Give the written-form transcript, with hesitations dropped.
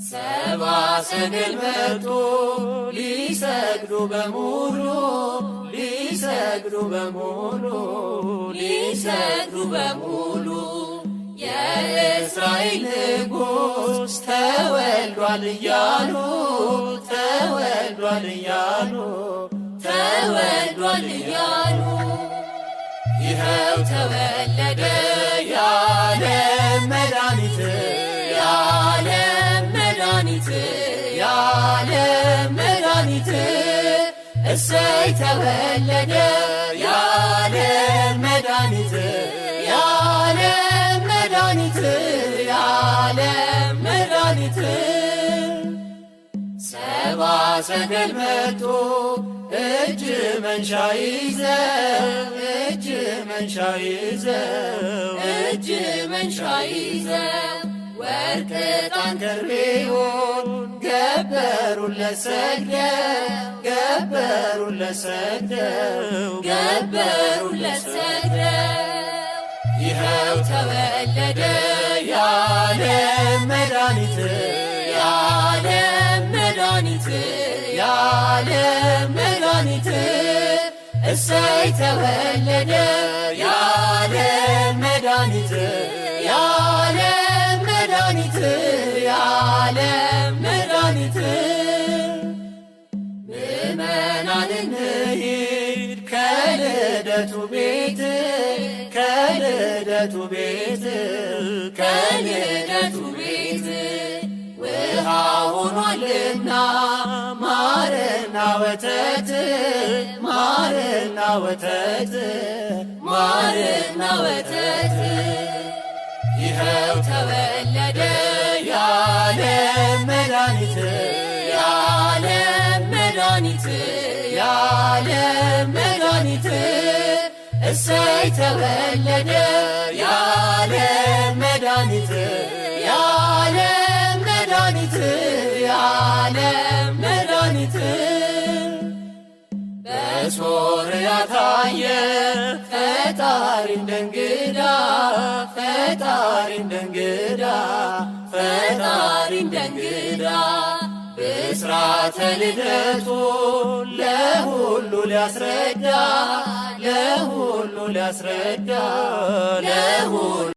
ሰብአ ሰገል መጡ ሊሰግዱ በሙሉ፣ ሊሰግዱ በሙሉ፣ ሊሰግዱ በሙሉ። የእስራኤል ንጉሥ ተወልዷል እያሉ፣ ተወልዷል እያሉ፣ ተወልዷል እያሉ። ይኸው ተወለደ የዓለም መድኃኒት፣ የዓለም መድኃኒት፣ የዓለም መድኃኒት። እሰይ ተወለደ የዓለም መድኃኒት፣ የዓለም መድኃኒት፣ የዓለም መድኃኒት። ሰብአ ሰገል መጡ እጅ መንሻ ይዘው፣ እጅ መንሻ ይዘው፣ እጅ መንሻ ይዘው ወርቅ ዕጣን ከርቤውን ገበሩለት ሰግደው፣ ገበሩለት ሰግደው፣ ገበሩለት ሰግደው። ይኸው ተወለደ የዓለም መድኃኒት፣ የዓለም መድኃኒት፣ የዓለም መድኃኒት። እሰይ ተወለደ የዓለም መድኃኒት፣ የዓለም መድኃኒት፣ የዓለም መድኃኒት። ምእመናን እንሂድ ከልደቱ ቤት፣ ከልደቱ ቤት፣ ከልደቱ ቤት። ውሃ ሆኗልና ማርና ወተት፣ ማርና ወተት፣ ማርና ወተት። ይኸው ተወለደ የዓለም መድኃኒት፣ የዓለም መድኃኒት፣ የዓለም መድኃኒት። እሰይ ተወለደ የዓለም መድኃኒት፣ የዓለም መድኃኒት፣ የዓለም መድኃኒት። በሶርያ ታየ ፈጣሪ እንደ እንግዳ፣ ፈጣሪ እንደ እንግዳ፣ ፈጣሪ እንደ እንግዳ። ብስራተ ልደቱ ለሁሉ ሊያስረዳ፣ ለሁሉ ሊያስረዳ፣ ለሁሉ